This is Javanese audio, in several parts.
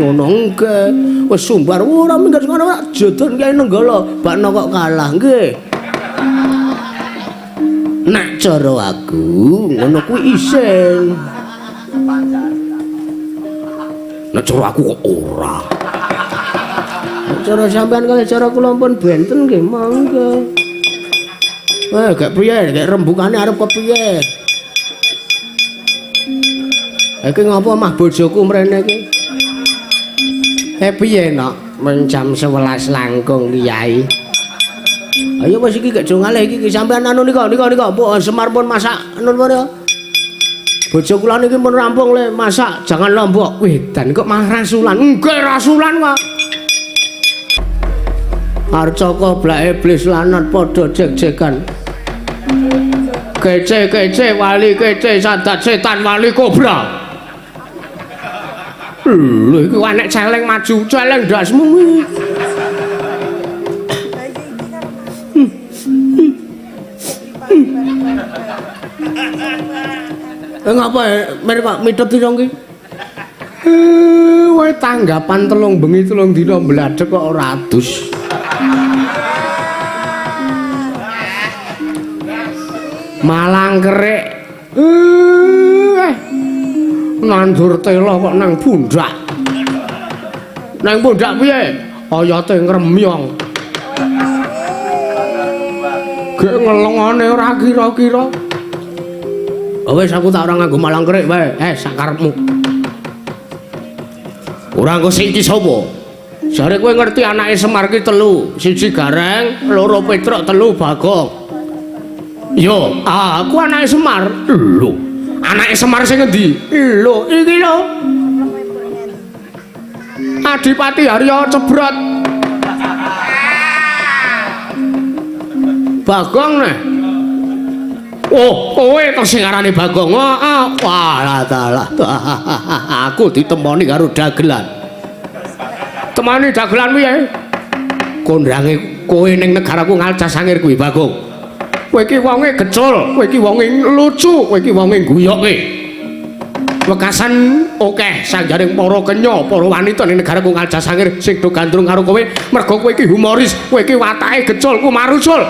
Ngono nggih. Wis sumbar ora minggat ngono ora jodon Kyai Nenggala, bakno kok kalah nggih. Nek cara aku ngono kuwi isin. Nek cara aku kok ora. Nek cara sampean kalih cara kula pun benten nggih monggo. Eh, gak piye, gak rembugane arep kepiye? Iki ngopo mah bojoku mrene iki? Eh piye, Nok? Mung jam 11 langkung Kyai. Ayo wis iki gak jo ngalih iki sampean anu nika nika nika Semar pun masak anu pun. Bojo kula niki pun rampung le masak jangan lombok. Wih, dan kok malah rasulan. Nggih rasulan kok. Arcaka blak iblis lanat padha jek-jekan. Kece-kece wali kece sadat setan wali kobra. Lho iku anek celeng maju, celeng ndasmu. Ngapa mer kok mithet dina iki? Wae tanggapan telung bengi telung dina mbladhek kok ora adus. Malang kerik. Nandur tela kok nang pundak. Nang pundak piye? Oyote ngremyong. Gek ngelengane ora kira-kira. Oh wis aku tak ora nganggo malang kerik wae. Eh sakarepmu. Ora nggo sing iki sapa? Jare kowe ngerti anake Semar ki telu, siji Gareng, loro Petruk, telu Bagong. Yo, aku anake Semar. Lho, anake Semar sing ngendi? Lho, iki lho. Adipati Harya Cebrot. Bagong neh. Oh, kowe to sing arane Bagong. Heeh. Wah, dalah. Aku ditemoni karo dagelan. Temoni dagelan piye? Kondrange kowe ning negaraku Ngalcasangir kuwi, Bagong. Kowe iki wonge gecul, kowe iki wonge lucu, kowe iki wonge guyoke. Wekasan akeh sanjaring para kenya, para wanita ning negaraku Ngalcasangir sing do gandrung karo kowe, mergo kowe iki humoris, kowe iki watake gecul, kumarusul.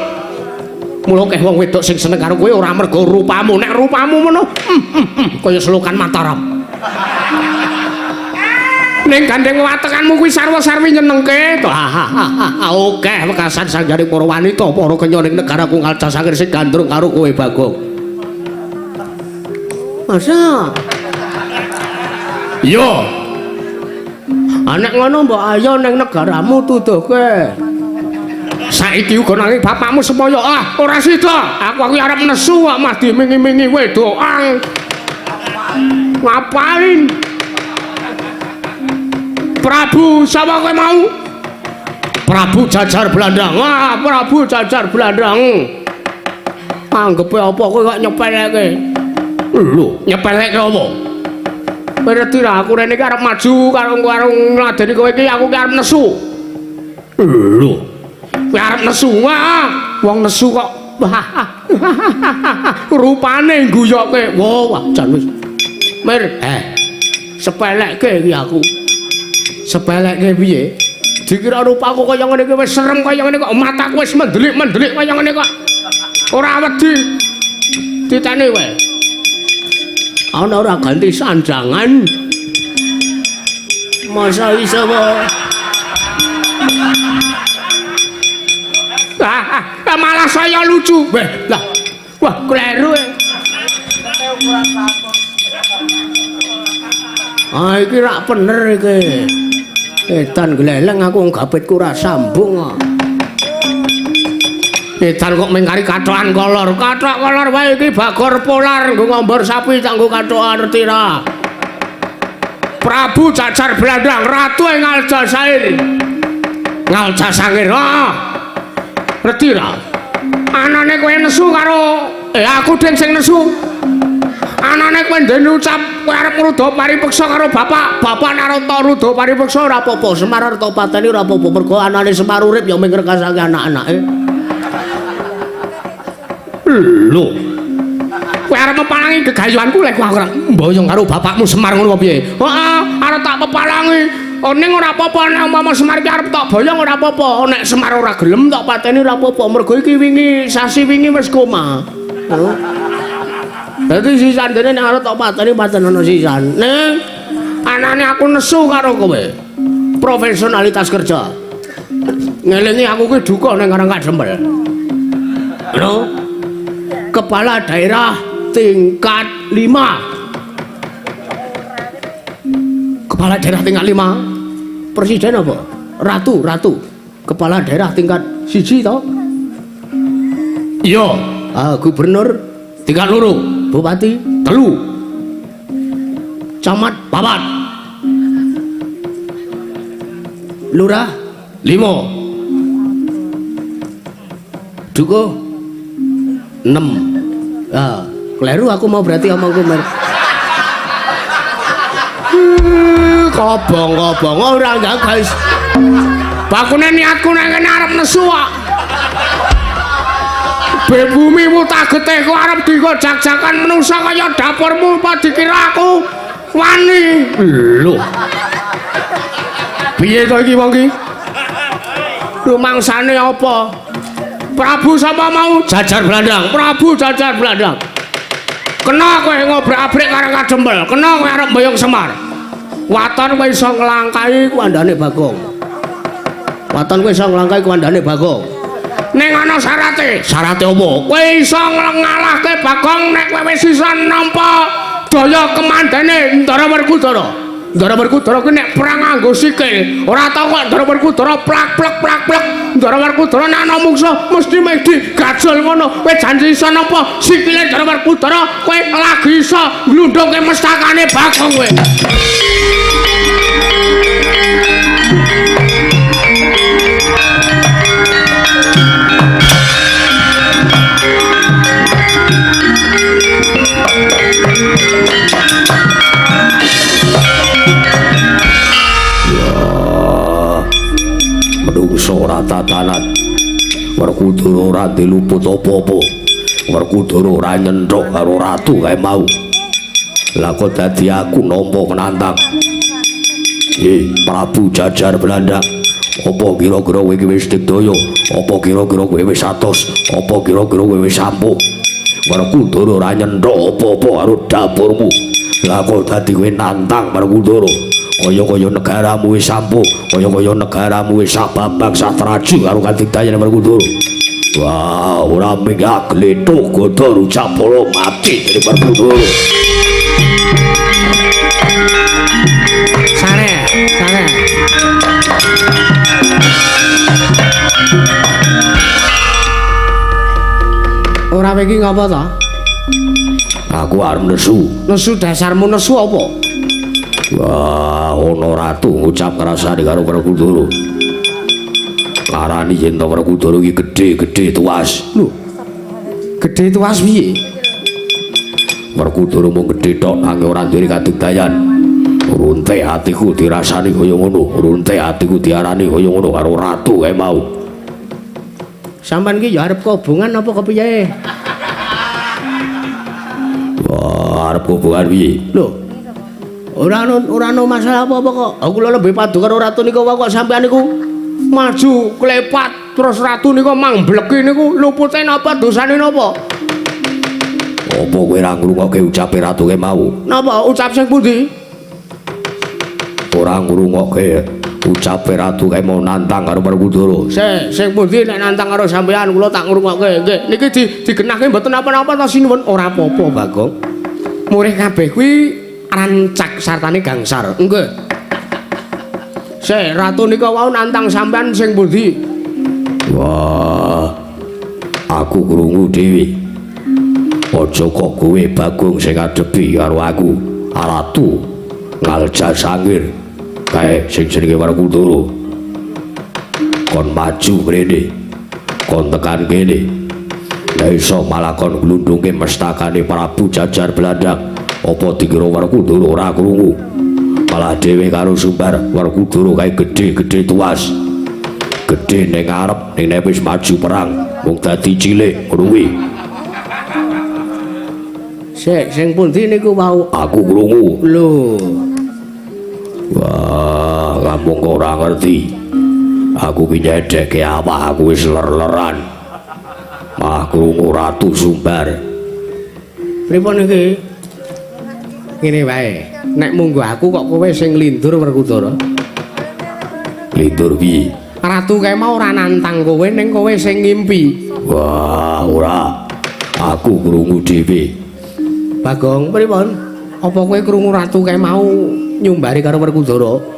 Mula akeh wong wedok sing seneng karo kowe ora mergo rupamu, nek rupamu ngono kaya selokan Mataram. Ning gandeng watekanmu kuwi sarwa-sarwi nyenengke to. Akeh wekasan sanjaring para wanita, para kenya ning negaraku Ngalcasangir sing gandrung karo kowe, Bagong. Masa? Iya. Anek ngono mbok ayo ning negaramu tuduhke. Saiki uga nanging bapakmu semaya, ah ora sida. Aku arep nesu kok mah dimingi-mingi wedokan. Ngapain? Prabu sapa kowe mau? Prabu Jajar Blandang. Wah, Prabu Jajar Blandang. Anggepe apa kowe kok nyepeleke? Lho, nyepeleke apa? Kowe ngerti ra aku rene iki arep maju karo karo ngladeni kowe iki aku ki arep nesu. Lho. Kowe arep nesu. Wah, wong nesu kok rupane guyoke. Wah, jan wis. Mir, sepelekke iki aku. Sepelekke piye? Dikira rupaku kaya ngene iki wis serem kaya ngene kok mataku wis mendelik-mendelik kaya ngene kok. Ora wedi. Titene wae. Ana ora ganti sanjangan. Masa iso wae. Malah saya lucu. Weh, lah. Wah, kleru. Ah, iki rak bener iki. Edan gleleng aku gapitku ora sambung kok. Edan kok mengkari kathokan kolor. Kathok kolor wae iki bagor polar nggo ngombor sapi tak nggo kathokan ngerti ra. Prabu Jajar Blandang, ratu ing Aljazair. Ngalcasangir. Ah. Ngerti ra? Anane kowe nesu karo aku ding sing nesu. Anane kowe ndene ucap kowe arep ngruda paripeksa karo bapak. Bapak nek arep ruda paripeksa ora apa-apa. Semar arep pateni ora apa-apa mergo anane Semar urip ya mung ngrekasake anak-anake. Lho. Kowe arep mepalangi gegayuhanku lek aku ora mboyong karo bapakmu Semar ngono apa piye? Heeh, arep tak pepalangi. Oh ning ora apa-apa nek umpama Semar ki arep tok boyong ora apa-apa. Nek Semar ora gelem tok pateni ora apa-apa. Mergo iki wingi sasi wingi wis koma. Ngono. Dadi sisan dene nek arep tok pateni paten ana sisan. Ning anane aku nesu karo kowe. Profesionalitas kerja. Ngelingi aku ki duka ning Karang Kadempel. Ngono. Kepala daerah tingkat 5. Kepala daerah tingkat 5. Presiden apa? Ratu, ratu. Kepala daerah tingkat 1 to? Iya. Ah, gubernur tingkat 2, bupati 3. Camat 4. Lurah 5. Dukuh 6. Ah, kleru aku mau berarti omongku mer. Kobong-kobong ora enggak guys. Bakune niatku nang kene arep nesu kok. Be bumi wuta getihku arep dikojak-jakan menungsa kaya dapurmu apa dikira aku wani. Lho. Piye to iki wong iki? Rumangsane apa? Prabu sapa mau? Jajar Blandang. Prabu Jajar Blandang. Kena kowe ngobrak-abrik Karang Kadempel, kena kowe arep mboyong Semar. Waton kowe iso nglangkahi kuandane Bagong. Waton kowe iso nglangkahi kuandane Bagong. Ning ana syarate. Syarate apa? Kowe iso ngalahke Bagong nek kowe wis iso nampa daya kemandene Ndara Werkudara. Ndara Werkudara kuwi nek perang nganggo sikil, ora tau kok Ndara Werkudara plak-plek plak-plek. Ndara Werkudara nek ana mungsuh mesti meh digajol ngono. Kowe janji iso nampa sikile Ndara Werkudara, kowe lagi iso nglundhungke mestakane Bagong kowe. Menungso ora tatanan. Werkudara ora diluput apa-apa. Werkudara ora nyenthok karo ratu kae mau. Lah kok dadi aku nampa penantang. Prabu Jajar Blandang. Apa kira-kira kowe iki wis digdaya? Apa kira-kira kowe wis atos? Apa kira-kira kowe wis ampuh? Werkudara ora nyenthok apa-apa karo dapurmu. Lah kok dadi kowe nantang Werkudara? Kaya-kaya negaramu wis ampuh, kaya-kaya negaramu wis sababak satraju karo kadigdayan Werkudara. Wah, ora minggah glethuk godha rujapala mati dening Werkudara. Sare, sare. Ora iki ngapa to? Aku arep nesu. Nesu dasarmu nesu apa? Wah, ana ratu ngucap krasane karo Werkudara. Larani yen to Werkudara iki gedhe-gedhe tuas. Lho. Gedhe tuas piye? Werkudara mung gedhe tok nanging ora duwe kadigdayan. Runte atiku dirasani kaya ngono, runte atiku diarani kaya ngono karo ratu kae mau. Sampeyan ki ya arep kobongan apa kepiye? Wah, arep kobongan piye? Lho. Ora ono masalah apa-apa kok. Aku lho lebih padu karo ratu niku kok sampeyan niku maju klepat terus ratu niku mangbleki niku lupute napa dosane napa? Apa kowe ora ngrungokke ucape ratu kae mau? Napa ucap sing pundi? Ora ngrungokke ucape ratu kae mau nantang karo Werkudara. Sing sing pundi nek nantang karo sampeyan kula tak ngrungokke. Nggih, niki digenahke mboten napa-napa ta sinuwun? Ora apa-apa, Bagong. Murih kabeh kuwi rancak sartane gangsar. Nggih. Sik, ratu nika wau nantang sampean sing pundi? Wah. Aku krungu dhewe. Aja kok kowe Bagong sing ngadepi karo aku. Ratu Ngalja Sangir kae sing jenenge Werkudara. Kon maju mrene. Kon tekan kene. Lah iso malah kon glundungke mestakane Prabu Jajar Blandang. Apa dikira Werkudara ora krungu? Malah dhewe karo Sumbar Werkudara kae gedhe-gedhe tuas. Gedhe ning ngarep, ning nek wis maju perang mung dadi cilik ngono kuwi. Sik, sing pundi niku wau? Aku krungu. Lho. Wah, Wah, kamu kok ora ngerti. Aku ki nyedheke awak aku wis ler-leran. Mah krungu Ratu Sumbar. Pripun iki? Ngene wae. Nek munggo aku kok kowe sing lindur Werkudara. Lindur piye? Ratu kae mau ora nantang kowe ning kowe sing ngimpi. Wah, ora. Aku krungu dhewe. Bagong, pripun? Apa kowe krungu ratu kae mau nyumbari karo Werkudara?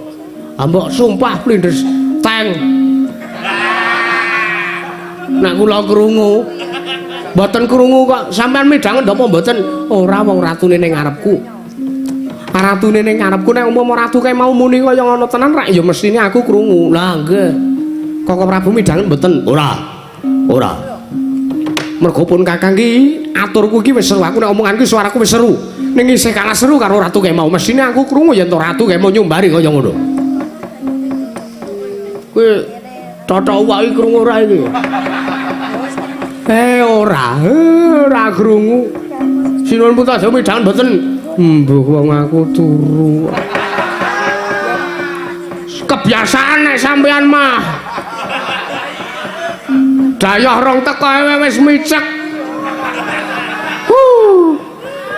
Mbok sumpah plindes teng. Nek kula krungu, mboten krungu kok sampean midhanget napa mboten? Ora, wong ratune ning ngarepku. Ratune ning ngarepku nek umpama ratu kae mau muni kaya ngono tenan rak ya mestine aku krungu. Lah nggih. Koko Prabu midhanget mboten? Ora. Ora. Mergo pun Kakang ki aturku iki wis seru, aku nek omonganku suaraku wis seru. Ning isih kalah seru karo ratu kae mau. Mestine aku krungu yen to ratu kae mau nyumbari kaya ngono. Kowe totok wae krungu ora iki? Ora, ora krungu. Sinuwun Puntadewa midhanget mboten? Mbuh wong aku turu. Kebiasaan nek sampean mah. Dayah rong teko wis micek.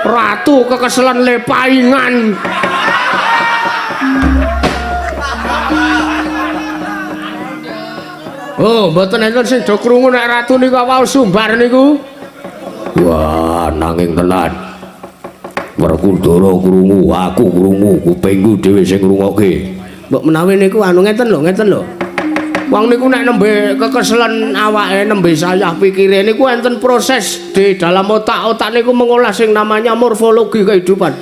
Ratu kekeselen lepaingan. Oh, mboten enten sing do krungu nek ratu niku wau sumbar niku. Wah, nanging tenan. Werkudara krungu, aku krungu, kupingku dhewe sing ngrungokke. Mbok menawi niku anu ngeten lho, ngeten lho. Wong niku nek nembe kekeselen awake, nembe sayah pikire niku enten proses di dalam otak-otak niku mengolah sing namanya morfologi kehidupan.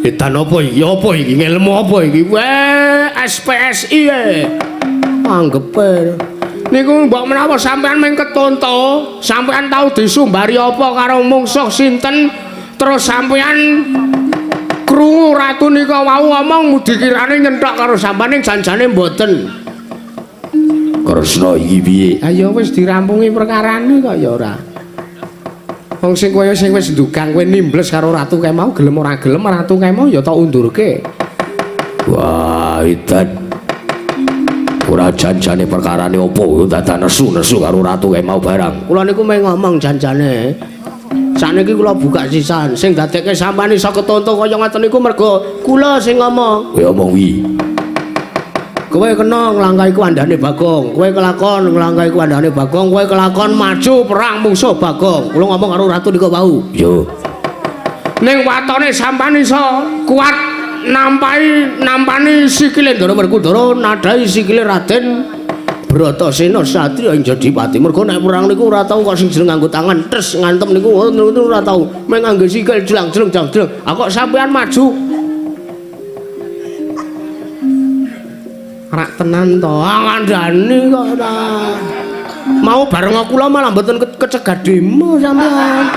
Edan apa iki? Apa iki? Ngelmu apa iki? Weh, SPSI e. Anggepe. Niku mbok menawa sampean mung ketonto, sampean tau disumbari apa karo mungsuh sinten, terus sampean krungu ratu nika wau ngomong dikirane nyenthok karo sampean ning janjane mboten. Kresna iki piye? Ha ya wis dirampungi perkarane kok ya ora. Wong sing kowe sing wis ndugang kowe nimbles karo ratu kae mau gelem ora gelem ratu kae mau ya tak undurke. Wah, edan. Ora janjane perkarane apa dadak nesu-nesu karo ratu kae mau barang. Kula niku mung ngomong janjane. Sakniki kula buka sisan, sing dadekke sampean iso ketonto kaya ngoten niku mergo kula sing ngomong. Kowe omong wi. Kowe kena nglangkahi kuwandane Bagong, kowe kelakon nglangkahi kuwandane Bagong, kowe kelakon maju perang mungsuh Bagong. Kula ngomong karo ratu niku wau. Yo. Ning watone sampean iso kuat nampahi nampani sikile Ndara Werkudara, nadhahi sikile Raden Bratasena satriya ing Jodipati. Mergo nek perang niku ora tau kok sing jeneng nganggo tangan tes ngantem niku ora tau. Mung nganggo sikil jlang-jleng jlang-jleng. Ah kok sampean maju. Rak tenan to. Ah ngandani kok ora. Mau bareng kula malah mboten kecegat demo sampean.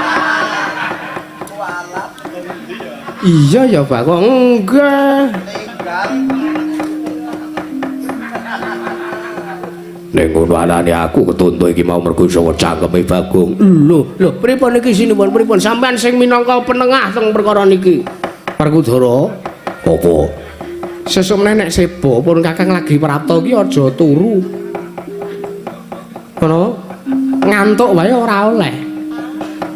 Iya ya Pak, kok enggak. Ning ngono anane aku ketonto iki mau mergo iso cangkeme Bagong. Lho, lho, pripun iki sinuwun pripun sampean sing minangka penengah teng perkara niki? Werkudara, apa? Sesuk meneh nek sebo pun Kakang lagi prapta iki aja turu. Ngono? Ngantuk wae ora oleh.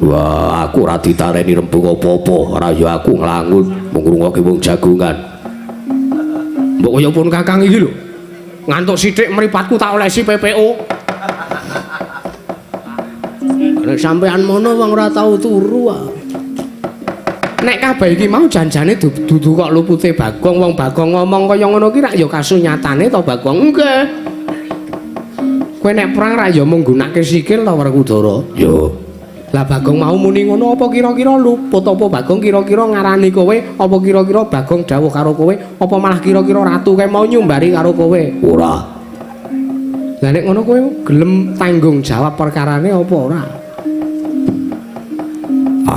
Wah, aku ora ditareni rembug apa-apa, ora ya aku nglangut mung ngrungokke wong jagongan. Mbok kaya pun Kakang iki lho. Ngantuk sithik mripatku tak olesi PPO. Nek sampean mono wong ora tau turu ah. Nek kabeh iki mau janjane dudu kok lupute Bagong, wong Bagong ngomong kaya ngono ki rak ya kasunyatane to Bagong. Nggih. Kowe nek perang rak ya mung nggunakake sikil to Werkudara. Yo. Lah Bagong mau muni ngono apa kira-kira luput apa Bagong kira-kira ngarani kowe apa kira-kira Bagong dawuh karo kowe apa malah kira-kira ratu kae mau nyumbari karo kowe? Ora. Lah nek ngono kowe gelem tanggung jawab perkarane apa ora?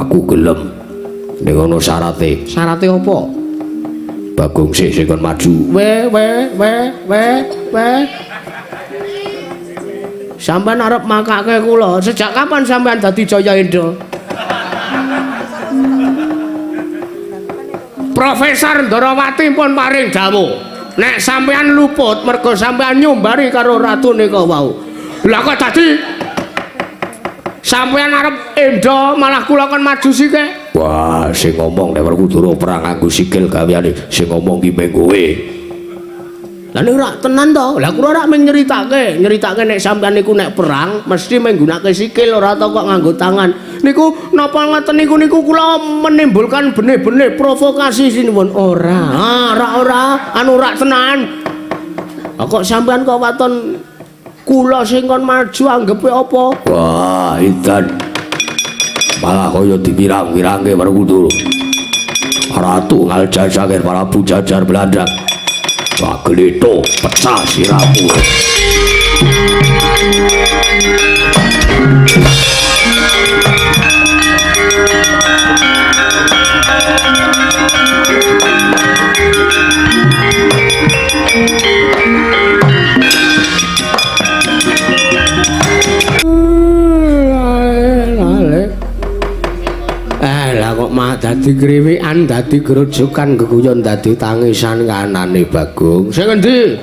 Aku gelem. Nek ngono syarate. Syarate apa? Bagong sik sing kon maju. We we we we we. Sampeyan arep makake kula. Sejak kapan sampeyan dadi Jayendra? Profesor Ndarawati pun paring dawuh. Nek sampean luput mergo sampean nyumbari karo ratu nika wau. Lah kok dadi sampean arep endo malah kula kon maju sike. Wah, sing ngomong nek Werkudara perang nganggo sikil gaweane, sing ngomong ki mung kowe. Lah nek ora tenan to? Lah kula ora mung nyeritake, nyeritake nek sampean niku nek perang mesti menggunakake sikil ora to kok nganggo tangan. Niku napa ngoten niku niku kula menimbulkan benih-benih provokasi sinuwun ora. Ah, ora ora, anu ora tenan. Lah kok sampean kok waton kula sing kon maju anggepe apa? Wah, edan. Malah kaya dipirang-pirangke Werkudara. Ratu Ngaljasangir Prabu Jajar Belandang. Bagleto pecah sirahmu. Lah kok mah dadi kriwikan, dadi grojokan, geguyon dadi tangisan kanane Bagong. Sing endi?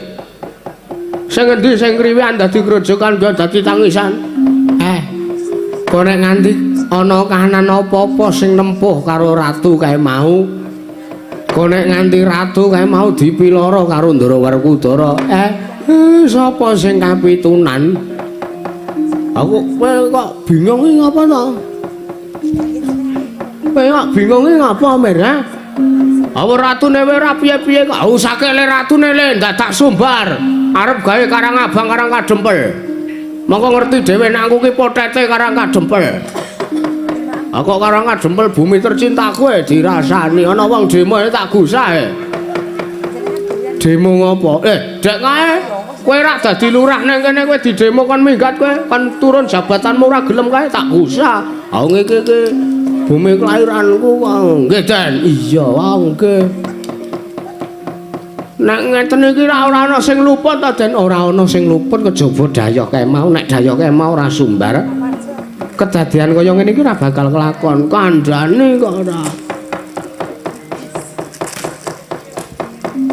Sing endi sing kriwikan dadi grojokan guyon dadi tangisan? Kok nek nganti ana kahanan apa-apa sing nempuh karo ratu kae mau. Kok nek nganti ratu kae mau dipiloro karo Ndara Werkudara. Sapa sing kapitunan? Aku kowe kok bingung iki ngapa to? Kowe kok bingung iki ngapa, Mir? Apa ratune wae ora piye-piye kok. Usake le ratune le dadak sumbar. Arep gawe Karang Abang Karang Kadempel. Mongko ngerti dhewe nek aku ki potete Karang Kadempel. Kok Karang Kadempel bumi tercintaku e dirasani ana wong demo tak gusah e. Demo ngopo? Dek kae kowe rak dadi lurah nang kene kowe didemo kon minggat kowe, kon turun jabatanmu ora gelem kae tak gusah. Ha iki iki bumi kelahiranku kok. Nggih, Den. Iya, wae nggih. Nek ngeten iki ora ana sing luput ta, Den? Ora ana sing luput kejaba dayoh kae mau. Nek dayoh kae mau ora sumbar, kedadian kaya ngene iki ora bakal kelakon. Kandhane kok ora.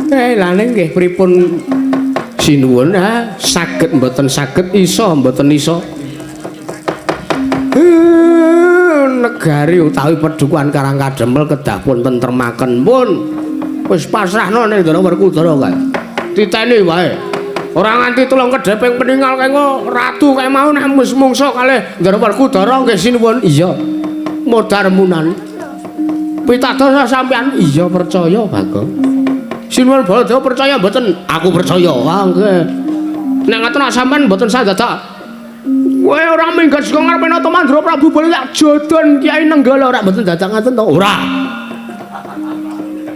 Lah nggih pripun sinuwun ha? Saged mboten saged, iso mboten iso. Negari utawi pedukuhan Karang Kadempel kedah pun tentremaken pun. Wis pasrahno ning Ndara Werkudara kae. Titeni wae. Ora nganti tulung kedheping peningal kae engko ratu kae mau nek wis mungsa kalih Ndara Werkudara nggih sinuwun. Iya. Modar munan. Pitados sampean iya percaya, Bagong. Sinuwun Baladewa percaya mboten? Aku percaya. Wah nggih. Nek ngoten sampean mboten sadadak. Kowe ora minggat saka ngarepe Nata Mandra Prabu boleh tak jodon Kyai Nenggala ora mboten dadak ngaten to? Ora.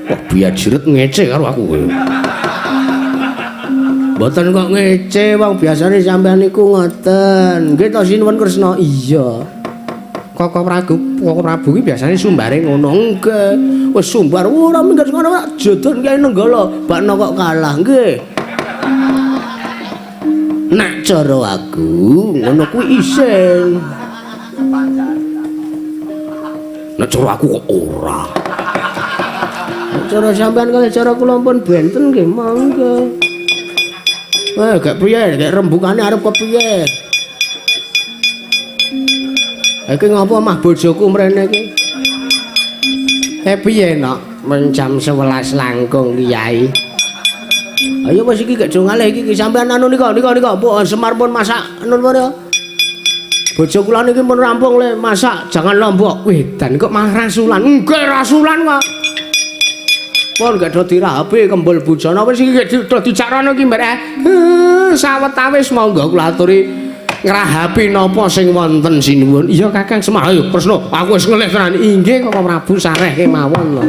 Kok biajiret ngece karo aku kowe. Mboten kok ngece wong biasane sampean niku ngoten. Nggih to sinuwun Kresna? Iya. Koko Prabu ki biasane sumbare ngono. Nggih. Wis sumbar ora minggat saka tak jodon Kyai Nenggala, bakno kok kalah nggih. Nek cara aku ngono kuwi isin. Nek cara aku kok ora. Nek cara sampean kalih cara kula pun benten nggih monggo. Gak piye, gak rembukane arep kepiye. Iki ngopo mah bojoku mrene iki? Piye nok? Men jam 11 langkung Kyai. Ayo wis iki gek do ngalih iki sampean anu nika nika nika mbok Semar pun masak anu ya. Bojo kula niki pun rampung le masak jangan lombok. Wedan kok malah rasulan. Nggih rasulan kok. Pun gek do dirahapi kembul bujana wis iki gek do dicarane iki mbek. Sawetawis monggo kula aturi ngrahapi napa sing wonten sinuwun. Iya Kakang Semar. Ayo Kresna, aku wis ngelih tenan. Inggih Koko Prabu sareh kemawon lho.